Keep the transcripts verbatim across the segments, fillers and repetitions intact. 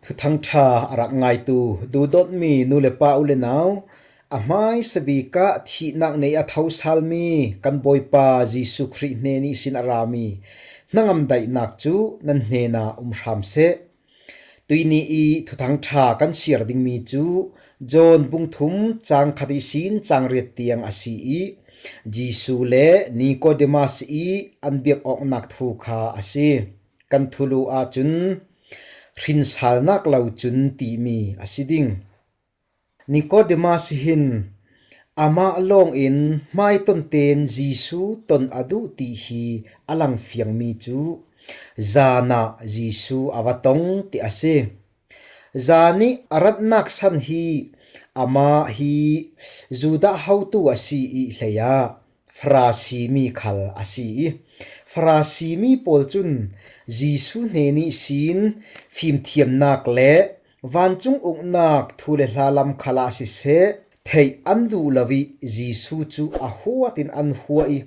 Thuthang ṭha a rak ngaitu duhdawtmi nu le pa, u le nau, a hmaisa bikah thihnak neih a thosalmi kan Bawipa Jesuh Khrih hnen ihsin a rami hnangam daihnak cu nan hnenah um hram seh. Tuihni i Thuthang ṭha kan siar dingmi cu John bung thum cang khat ihsin cang riat tiang a si i Jesuh le Nikodemas i an biak awknak thu kha a si. Kan thulu ahcun hrinsalnak lo cun timi a si ding. Nikodemas hin amah lawngin hmaiton tein Jesuh ton a duh ti hi a langfiangmi cu zan ah Jesuh a va tong ti a si. Zan ih a ratnak san hi amah hi Judah hotu a si ih hleiah Farasi mi khal a si i Farasi mi pawl cun Jesuh hnen ihsin fimthiamnak le vancung uknak thu le hla lam khalah siseh theih an duh lo ih Jesuh cu a huat in an huah i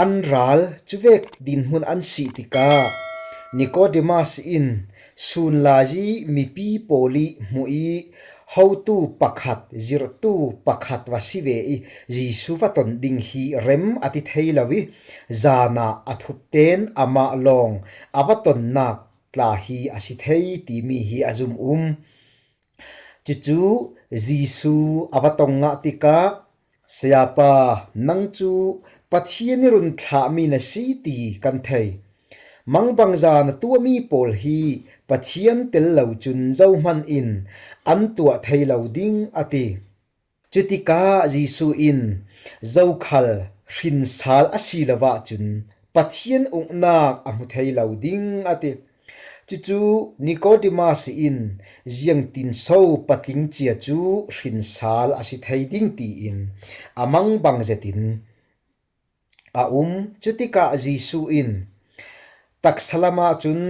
an ral cuvek dinhmun an sih tikah Nikodemas in sunlai ih mipi pawl ih hmuh ih hotu pakhat, zirhtu pakhat va si ve i Jesuh va ton ding hi rem a ti thei lo i zan ah a thup tein amah lawng a va tonnak tla hi a si thei timi hi a zum um. Cucu Jesuh a va tong ngah tikah, "Sayapa, nang cu Pathian ih run thlahmi na si ti kan thei. Mangbangza na tuahmi pawl hi Pathian tel lo cun zohman in an tuah thei lo ding," a ti. Cutikah Jesuh in, "Zokhal hrinsal a si lo ahcun Pathian uknak a hmu thei lo ding," a ti. Cucu Nikodemas in, "Ziangtinso patling cia cu hrinsal a si thei ding?" tiin a mangbang zetin a um. Cutikah Jesuh in, "Taksa lam ahcun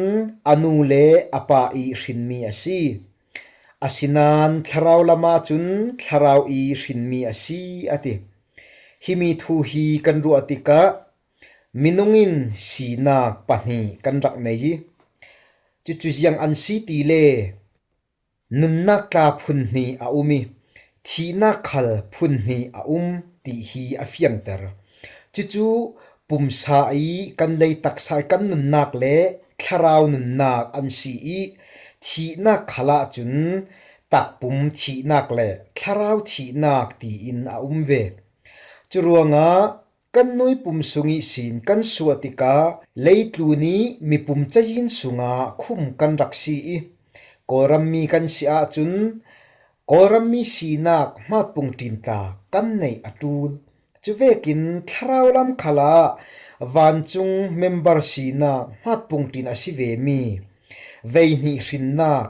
a nu le a pa ih hrinmi a si, asinain thlarau lam ahcun thlarau ih hrinmi a si," a ti. Himi thu hi kan ruah tikah minung in sinak pahnih kan rak nei i cucu ziang an si ti le nunnak tla phun hnih a um i thihnak khal phun hnih a um ti hi a fiangter. Cucu pumsa ih kan lei taksa ih kan nunnak le thlarau nunnak an si i thihnak khal ahcun takpum thihnak le thlarau thihnak tiin a um ve. Curuangah kan nuipum sung ihsin kan suah tikah leitlun ih mipum cazin sungah khum kan rak si i Kawlrammi kan si ahcun Kawlrammi sinak hmatpung ṭin tla kan neih a ṭul. Cuvekin thlarau lam khalah vancung member sinak hmatpung ṭin a si vemi veihnih hrinnak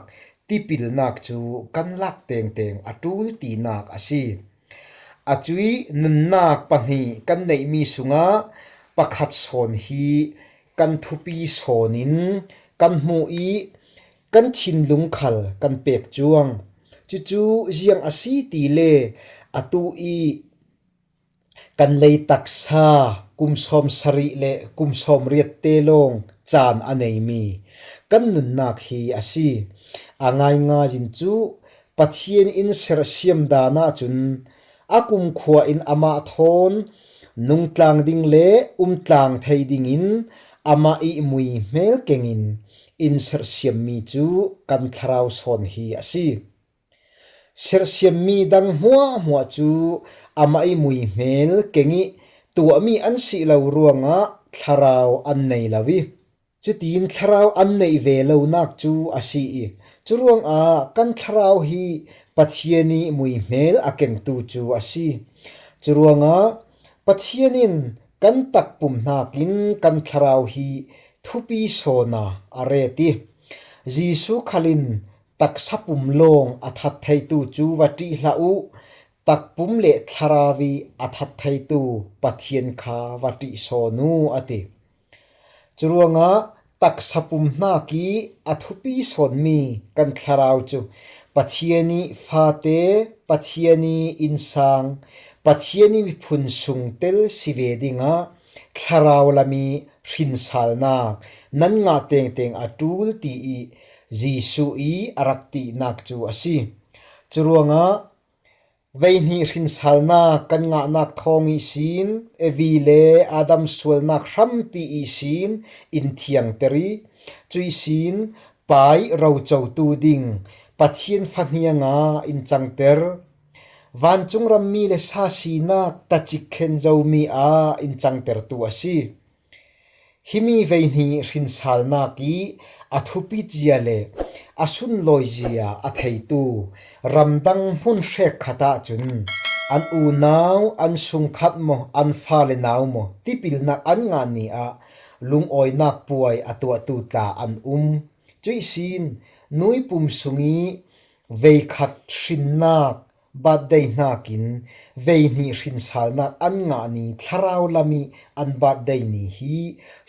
tipilnak cu kan lak tengteng a ṭul tinak a si. A cuih nunnak pahnih kan neihmi sungah pakhat sawn hi kan thupi sawn in kan hmuh i kan thinlung khal kan pek cuang. Cucu ziang a si ti le atu ih kan lei taksa kum sawm sarih le kum sawm riat te lawng caan a neimi kan nunnak hi a si. A ngaingai in cu Pathian in serhsiam dan ahcun a kumkhua in amah thawn nungtlang ding le umtlang thei dingin amah ih muihmel kengin in serhsiammi cu kan thlarau sawn hi a si. Serhsiammi dang hmuahhmuah cu amah ih muihmel keng ih tuahmi an si lo ruangah thlarau an nei lo i, cutin thlarau an neih ve lonak cu a si i, curuangah kan thlarau hi Pathian ih muihmel a kengtu cu a si. Curuangah Pathian in kan takpum hnakin kan thlarau hi thupi sawn a a ret i, Jesuh khal in taksa pum lawng a that theitu cu va ṭih hlah u, takpum le thlarau ih a that theitu Pathian kha va ṭih sawn u, a ti. Curuangah taksa pum hnak ih a thupi sawnmi kan thlarau cu Pathian ih fate, Pathian ih innsang, Pathian ih miphun sung tel si ve dingah thlarau lam ih hrinsalnak nan ngah tengteng a ṭul ti ih Jesuh i a rak tihnak cu a si. Curuangah veihnih hrinsalnak kan ngahnak thawng ihsin Evi le Adam sualnak hrampi ihsin in thiangter i, cuihsin Pa i rocotu ding Pathian fahniang ah in cangter. Vancung rammi le sa sinak tacik khen zomi ah in cangtertu a si. Himi veihnih hrinsalnak i a thupi zia le a sunlawi zia a theitu ramdang hmun hrekkhat ahcun an unau, an sungkhat maw, an fale nau maw, tipilnak an ngah ni ah lungawinak puai a tuahtu tla an um. Cuihsin nuipum sung i veikhat hrinnak birthday hnakin veihnih hrinsalnak an ngah ni thlarau lam i an birthday ni hi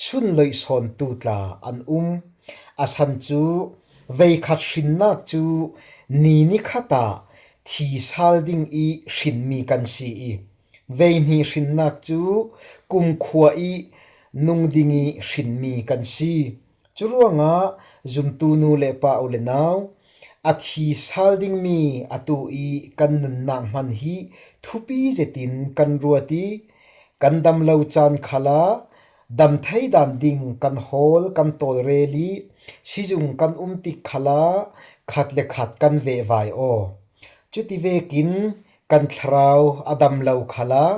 sunloih sawntu tla an um. A san cu veikhat hrinnak cu ni nikhat ah thi sal ding i hrinmi kan si i, veihnih hrinnak cu kumkhua i nung ding i hrinmi kan si. Curuangah zumtu nu le pa u le nau, a thi sal dingmi atu i kan nunnak hman hi thupi zetin kan ruat i, kan dam lo caan khalah dam thei dan ding kan hawl, kan tawlrel i, sizung kan um tik khalah khat le khat kan vehvai aw. Cuti vekin kan thlarau a dam lo khalah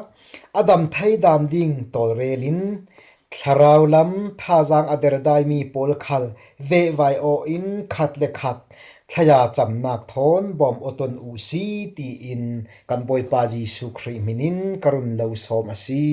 a dam thei dan ding tawlrel in, thlarau lam thazaang a derdaimi pawl khal vehvai aw in khat le khat thlaya camnak thawn bawm aw ton uh si, tiin kan Bawipa Jesuh Khrih hmin in ka run lo sawm a si.